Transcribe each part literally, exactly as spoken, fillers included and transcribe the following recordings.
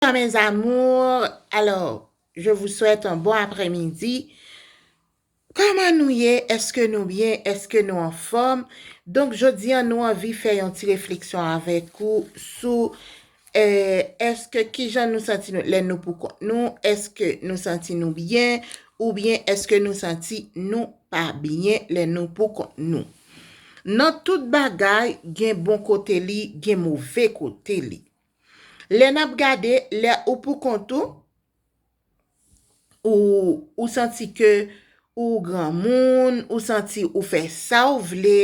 Bonsoir mes amours. Alors, je vous souhaite un bon après-midi. Kòman nou ye? Èske nou byen? Èske nou anfòm? Donk, jodi a, nou anvi fè yon ti refleksyon avèk ou sou, eh, èske kijan nou santi nou lè nou pou kont nou? Èske nou santi nou byen? Oubyen èske nou santi nou pa byen lè nou pou kont nou? Nan tout bagay, gen bon kote li, gen move kote li. Lè n ap gade, lè ou pou kont ou, ou, ou santi ke ou granmoun, ou santi ou fè sa w vle,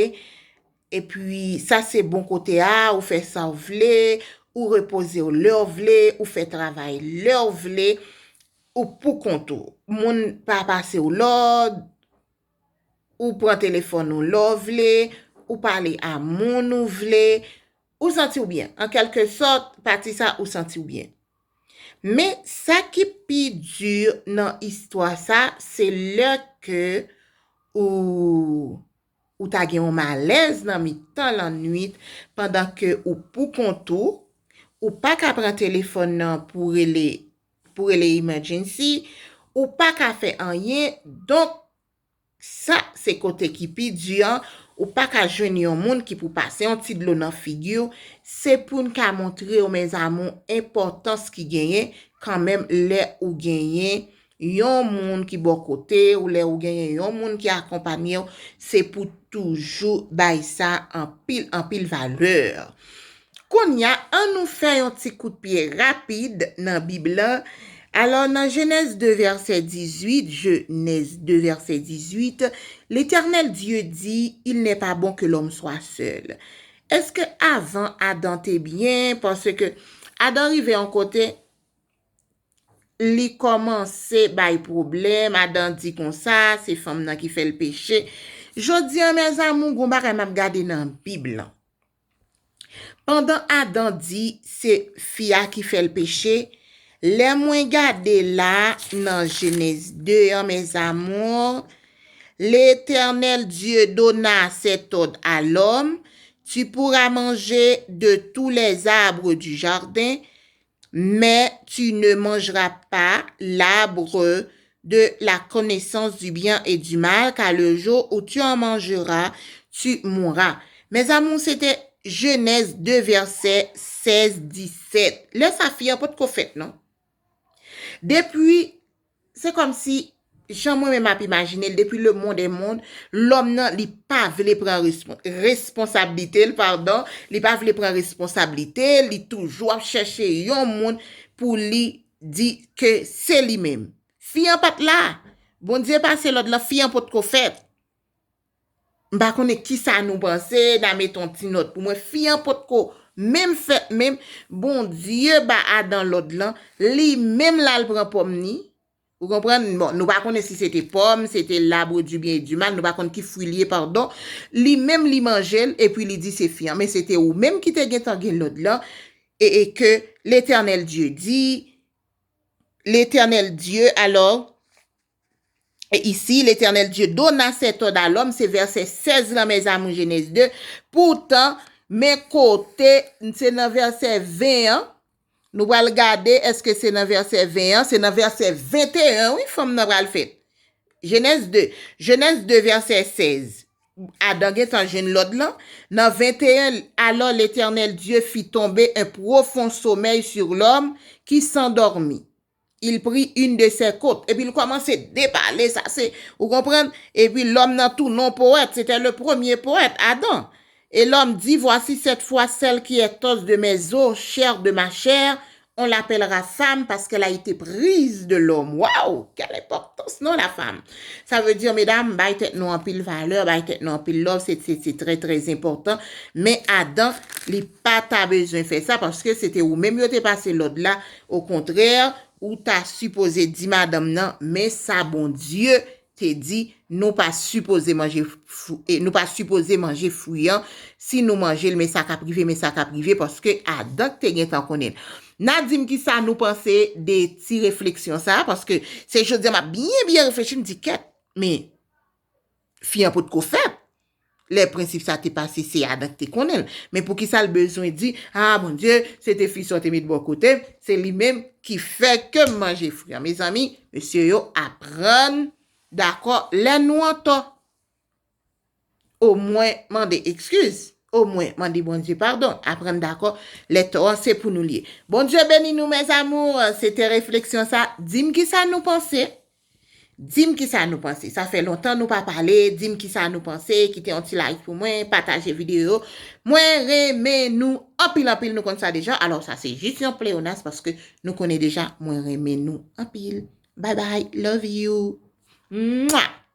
epi sa se bon kote a, ou fè sa w vle, ou repoze w lè w vle, ou fè travay lè w vle, ou pou kont ou. Moun pa pase w lòd, ou pran telefòn ou lè w vle, ou pale a moun ou vle, ou santi w byen. An kèlke sòt, pati sa, ou santi w byen. Men sa ki pi di nan istwa sa, se lè ke ou, ou ta gen yon malèz nan mitan lannwit, pandan ke ou pou kont ou, ou pa ka pran telefòn nan pou rele, pou rele emergency, ou pa ka fè anyen, donk, sa se kote ki pi di an, ou pa ka jwenn yon moun ki pou pase yon ti dlo nan figi w, se pou n ka montre w, mes amours, enpòtans ki genyen kanmenm lè ou genyen yon moun ki bò kote w, lè ou genyen yon moun ki akonpanye w, se pou toujou bay sa anpil, anpil valè. Kounye a, ann nou fè yon ti kout pye rapid nan Bib lan. Alò, nan Jenèz de vèsè dizuit, Genèse deux, verset dix-huit, L'Éternel Dieu dit, Il n'est pas bon que l'homme soit seul. Èske avan Adan te byen? Paske Adan rive yon kote, li kòmanse bay pwoblèm. Adan di konsa, se fanm nan ki fè l peche. Jodi a, mes amours, gon bagay m ap gade nan Bib lan. Pandan Adan di se fi a ki fè l peche, lè mwen gade la nan Jenèz de an, mes amours, L'Éternel Dieu donna cet ordre à l'homme, Tu pourras manger de tous les arbres du jardin, mais tu ne mangeras pas l'arbre de la connaissance du bien et du mal, car le jour où tu en mangeras, tu mourras. Mes amours, se te Jenèz de vèsè sèz disèt. Lè sa, fi an potko fèt, non. Depi, se kòmsi, jan mwen menm ap imajine l, depi le monde est monde, lòm nan, li pa vle pran respon-, responsablite l, padon, li pa vle pran responsablite l, li toujou ap chèche yon moun pou li di ke se li menm. Fi an pa t la. Bondye pase lòd lan, fi an potko fèt. M pa konnen kisa nou panse, n a met yon ti nòt pou mwen. Fi an potko menm fèt menm. Bondye ba Adan lòd lan, li menm l al pran pòm ni. Ou konprann? Bon, nou pa konnen si se te pòm, se te l'arbre du bien et du mal, nou pa konn ki fwi l ye, padon. Li menm li manje l, epi li di se fi an. Men se te ou menm ki te gentan gen lòd lan, e, e ke Letènèl Dye di, Letènèl Dye, alò, e isi, Letènèl Dye donna cet ordre à l'homme, se vèsè sèz lan, mes amours, Jenèz de. Poutan, men kote, se nan vèsè ven an, nou pral gade, èske se nan vèsè ven an, se nan vèsè venteyen, wi, fanm nan pral fèt. Jenèz de, Jenèz de, vèsè sèz. Adan gentan jwenn lòd lan. Nan venteyen, alors l'Éternel Dieu fit tomber un profond sommeil sur l'homme qui s'endormit. Il prit une de ses côtes. Epi l kòmanse debale, sa se, ou konprann? Epi lòm nan tounen yon powèt. C'était le premier poète, Adam. Et l'homme dit, Voici cette fois celle qui est os de mes os, chair de ma chair, on l'appellera femme parce qu'elle a été prise de l'homme. Waouh, quelle importance, non, la femme. Sa vle di, medam, bay tèt nou anpil valè, bay tèt nou anpil love, se, se, se trè, trè enpòtan. Men Adan, li pa ta bezwen fè sa, paske se te ou menm yo te pase lòd la. Okontrè, ou ta sipoze di madanm nan, men sa Bondye te di, nou pa sipoze manje fwi, e, nou pa sipoze manje fwi an. Si nou manje l, men sa k ap rive, men sa k ap rive, paske Adan k te gentan konnen l. N a di m kisa nou panse de ti refleksyon sa a, paske se jodi a m ap byen, byen reflechi, m di, kèt, men fi an potko fèt. Lè prensip sa te pase, se Adan ki te konnen l. Men poukisa l bezwen di, ah, Bondye, se te fi sa w te met bò kote, se li menm ki fè ke m manje fwi an? Mezanmi, mesye yo, aprann dakò lè nou antò. Omwen mande ekskiz. Omwen mande Bondye padon. Aprann dakò lè tò an se pou nou l ye. Bondye beni nou, mes amours. Se te refleksyon sa. Di m kisa nou panse. Di m kisa nou panse. Sa fè lontan nou pa pale. Di m kisa nou panse. Kite yon ti like pou mwen. Pataje videyo yo. Mwen renmen nou anpil, anpil. Nou konn sa deja. Alò, sa se jis yon pleyonas paske nou konnen deja mwen renmen nou anpil. Bye bye. Love you. Mwah!